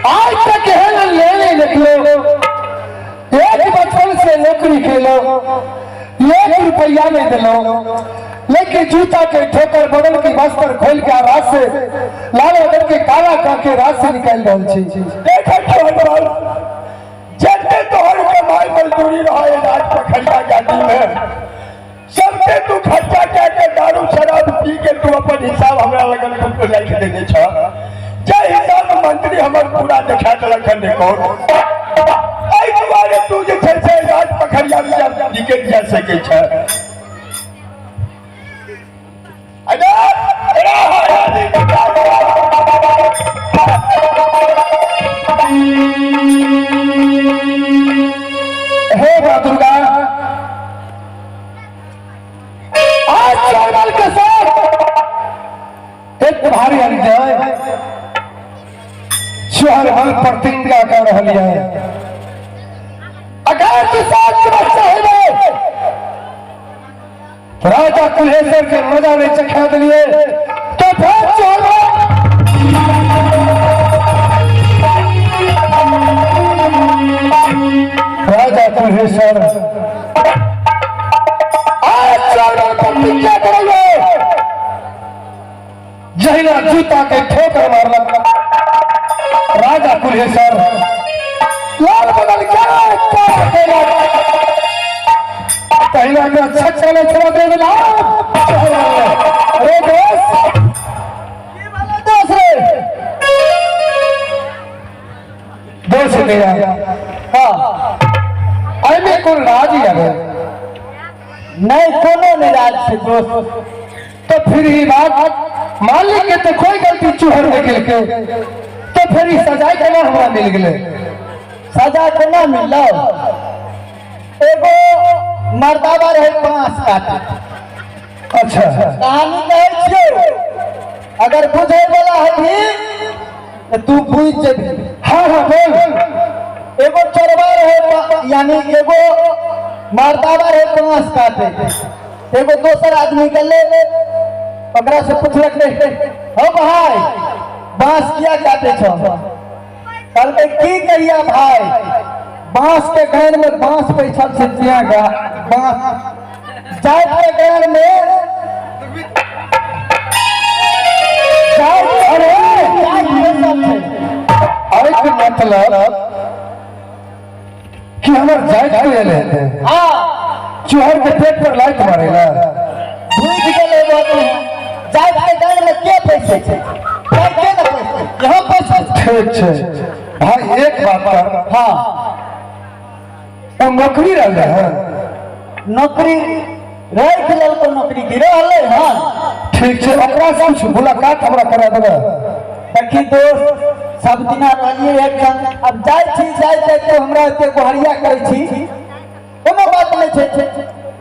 आज तक एहन ले नहीं देखलो, एक बचपन से नौकरी खेलो, एक रुपया नहीं दिलो, लेकिन जूता के ठोकर बदल के बस्तर खोल के रात से लाल बदल के काला का के रात से निकाल रहल छी। देखै छौ बाल जते तोहर कमाई मजदूरी रहे राज पखड़िया गाड़ी में सबके तू खर्चा कए के दारू शराब पी के तू अपन हिसाब हमरा लगन तू राखि देने छ। जे हिसाब मंत्री हमर पूरा देखा देलक हन रिकॉर्ड, एहि दुआरे तू जे छै से राज पखड़िया में निकलि जा सकै छ। अरे हे मां दुर्गा, आज चावल के साथ एक भारी अन्याय शहर हल प्रतिज्ञा कर रही है, अगर तू साथ के बच्चा है राजा कुलेश्वर के मजा नहीं चखा दिए तो फिर चोर राजा कुलेश्वर आज चोर प्रतिज्ञा करेंगे। जहिना जूता के ठोकर मारलक राजा कुलेश्वर लाल बदल क्या पहला के अच्छा चले छोड़ दे दिला। अरे दोस्त दोस्त रे दोस्त मेरा, हाँ अरे कोन राज ही है? नहीं कोनो नहीं राज से दोस्त। तो फिर ही बात मालिक के तो कोई गलती चूहर निकल के तो फिर ही सजा केना हमरा मिल गए? सजा केना मिलल? एगो मर्दाबा रहे बांस काटे। अच्छा कहानी कहै छियौ, अगर बुझै वाला हबी तो तू बुझ जेबी। हाँ हाँ बोल। कहानी। एगो मर्दावा रहे बांस काटे, एगो दोसर आदमी गेलै, ओकरा से पुछलक रे, हो भाई बांस किया काटे छौ? कहलकै की कहिया भाई, बांस के गान में बांस बैठल छै, तिया गा बांस जात के गान में जात, अरे जात बैठल छै। एहिके मतलब कि हमर जाइत के एले हेतै? हाँ। चूहर के पेट पर लाइट मारेला। बुझि गेलै बात। जात के गान में के पैसे छै? के न पैसे यहाँ पैसे छै। ठीक छै भाई, एक बात कर। हाँ। ओ नौकरी रहले है? नौकरी राखि लेलको, नौकरी की रहलै हन। ठीक छै, ओकरा से कुछ मुलाकात हमरा करा देबै? देखी दोस्त, सब दिना रहलियै एक संग, अब जाइ छी, जाइ जाइ तो हमरा एते गोहरिया करै छी। कोनो बात नहि छै,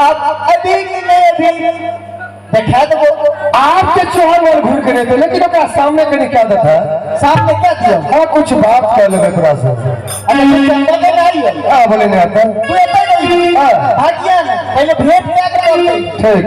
अब अभी कि नहि अभी देखा देबो। आपके चोहर वाल घूर के रहते, लेकिन ओकरा सामने के क्या देता है? सामने क्या दियो? हाँ, कुछ बात कर लेबै ओकरा से। अरे तू चंदा के नहीं है? हाँ, बोले नहीं आता। तू एते नहीं? हाँ। भागिया ने पहले भेंट क्या करते। ठीक।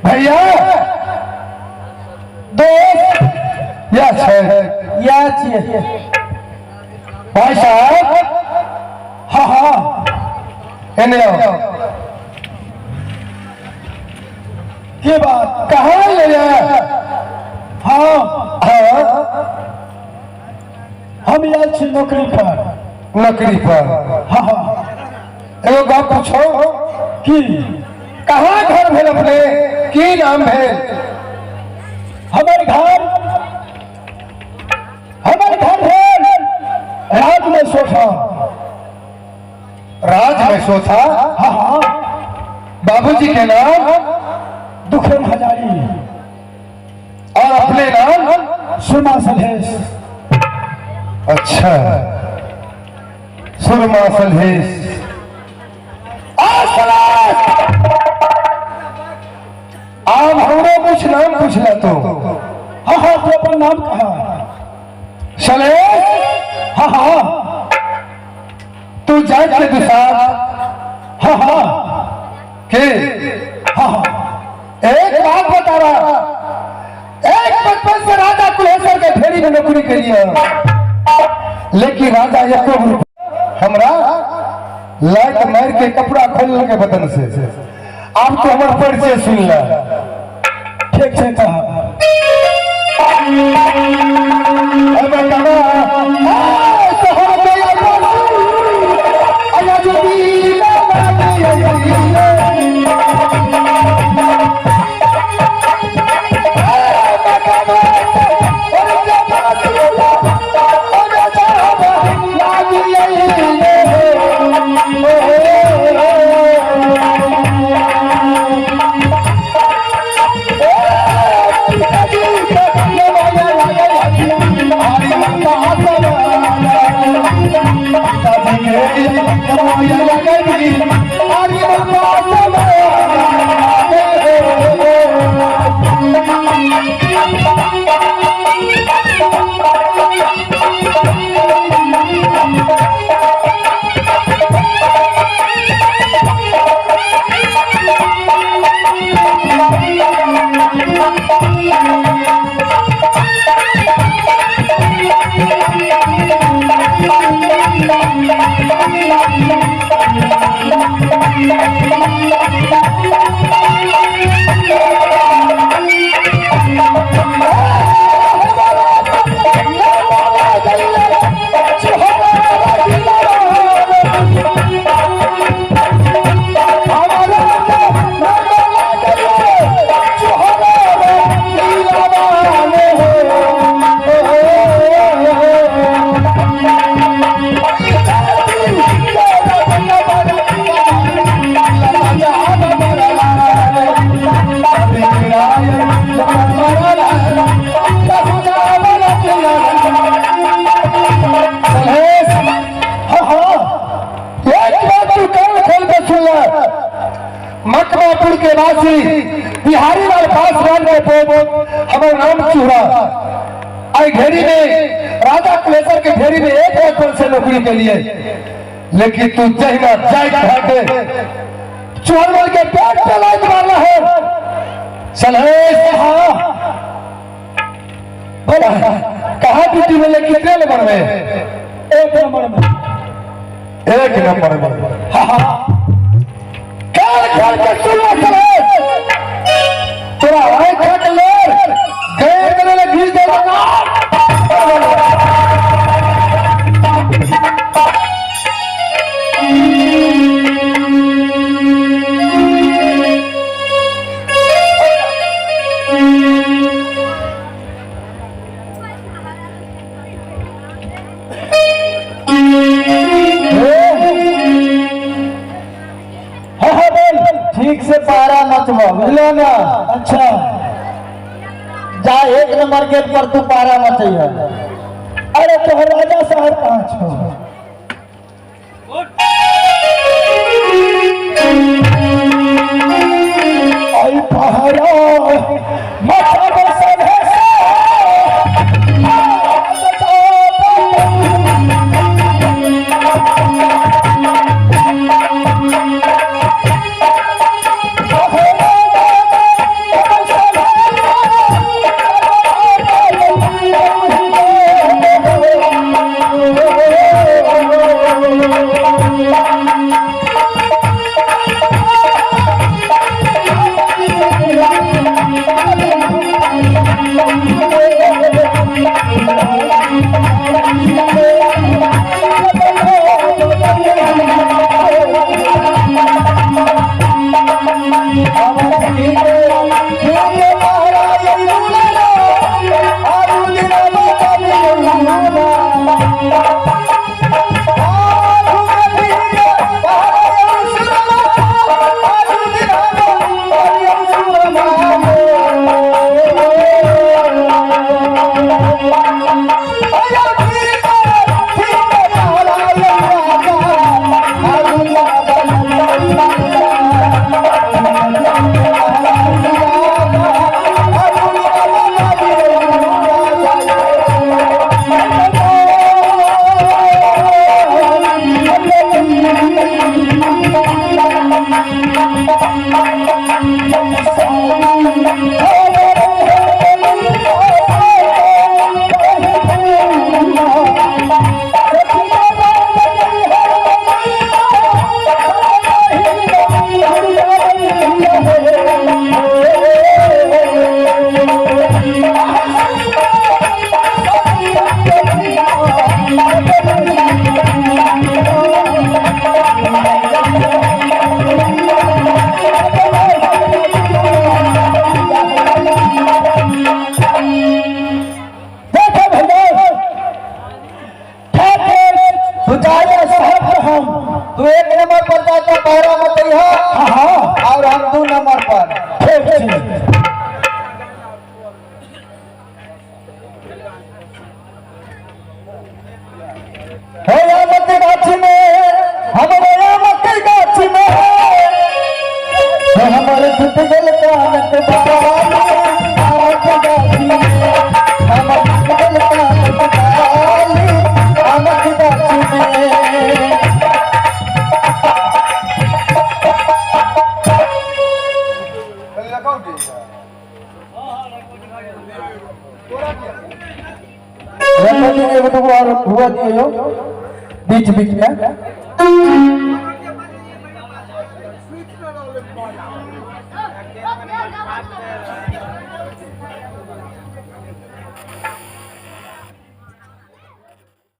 भैया दोस्त यह छै? या छियै। भाई साहब। हाँ हाँ। एने आओ। के बात? कहाँ ले जा? हाँ। हाँ। हम आयल छी नौकरी पर। नौकरी पर? हाँ हाँ। एगो गप पूछो? की? कहाँ घर भेल अपने? की नाम भेल? हमर घर, हमर घर भेल राज में सोखा। राज में सोथा? हाँ हाँ। बाबूजी के नाम? दुखेन हजारी। और अपने नाम? सुमा सलहेश। अच्छा, सुरमा सलहेश। आप हमरो कुछ नाम पूछला तो। हाँ हाँ, तू अपन नाम कहा। चले। हाँ हाँ। तू जात के दुसार। हाँ हाँ। के हाँ हाँ। एक बात बता रहा, एक बचपन से राजा कुलेश्वर के फेरी में नौकरी के लिए, लेकिन राजा एको हमरा लाइट मार के कपड़ा खोल के बदन से। आप तो हमार परिचय सुन ला। ठीक छै कहा। मकवापुर के वासी बिहारी लाल पासवान के पोत, हमार नाम चूड़ा। आई घेरी में राजा कुलेश्वर के घेरी में एक बचपन से नौकरी के लिए, लेकिन तू जहिना जाय भागे चुहर के पेट पे लात मारना है। सलहेश। हाँ बोला, कहा ड्यूटी में कितने नंबर में? एक नंबर में। एक नंबर में। हाँ हाँ। कान खोल के सुन लो सलहेश, तोरा आए खट ले गए करे ले घिस दे। हाँ हाँ बोल। ठीक से पारा मचबो, बुझलो ना? अच्छा। जा एक नंबर गेट पर तू पारा मचैह। अरे तोहर राजा साहब कहाँ छो? आई पहरा मचा बसन है। हे आमक गाछ में, हमर आमक गाछ में, हे हमर टूट गेल कानक बाली आमक गाछ में, हमर टूट गेल कानक बाली आमक गाछ में। रिकॉर्डिंग एगो दूगो और हुआ दियो बीच बीच में।